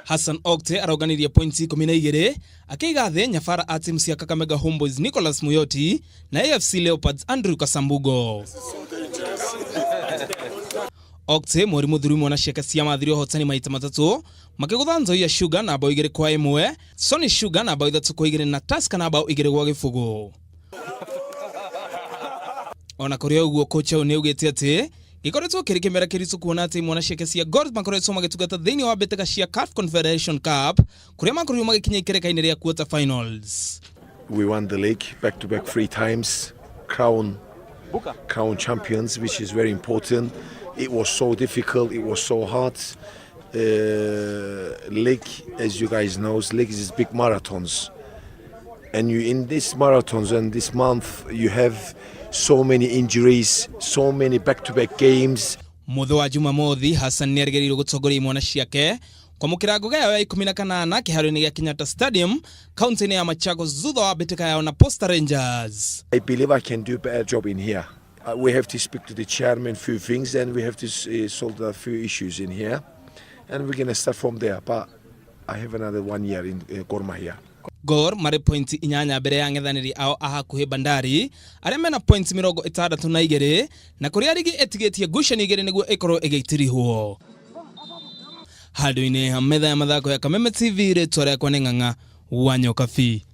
Hassan Okte aronganirie points 12 akĩiga thĩ nyabara a timu cia Kakamega Homeboys Nicholas Muyoti na AFC Leopards Andrew Kasambugo. Okte mweri mũthiru imwe na ciake cia mathiri ũhotani maita matatũ makĩgũtha Nzoia Sugar na bao 2-1, Sony Sugar na bao 3-2 na Tusker na bao 2-0. Ona kũrĩ ũguo kocha ũyũ nĩaugĩte atĩ gĩkoretwo kĩrĩ kĩmera kĩritũ kuona atĩ imwana ciake cia Gor makoretwo magĩtungata thĩinĩ wa mbĩtĩka cia CAF Confederation Cup kũrĩa makorirwo magĩkinya ikereka-inĩ rĩa quarter finals. We won the league back to back three times, crown champions, which is very important. It was so difficult, it was so hard. League, as you guys know, league is big marathons, and you in this marathons and this month you have so many injuries, so many back-to-back games. Mũthĩ wa Jumamothi Hassan nĩerĩgĩrĩirwo gũtongoria imwana ciake kwamũkĩra ngũga yao ya 18 kĩharo-inĩ gĩa Kenyatta Stadium kaunti-inĩ ya Machakos thutha wa mbĩtĩka yao na Posta Rangers. I believe I can do a better job in here. We have to speak to the chairman few things and we have to solve a few issues in here, and we're gonna start from there. But I have another one year in Gor Mahia. Gor marĩ pointi 8 mbere ya ang'ethanĩri ao a hakuhĩ Bandari arĩa mena pointi 62 na kũrĩa rigi ĩtigĩtie ngucanio 2 nĩguo ĩkorwo ĩgĩtirihwo. Handũ-inĩ ha metha ya mathako ya Kameme TV, rĩtwa rĩakwa nĩ Ng'ang'a wa Nyokabi.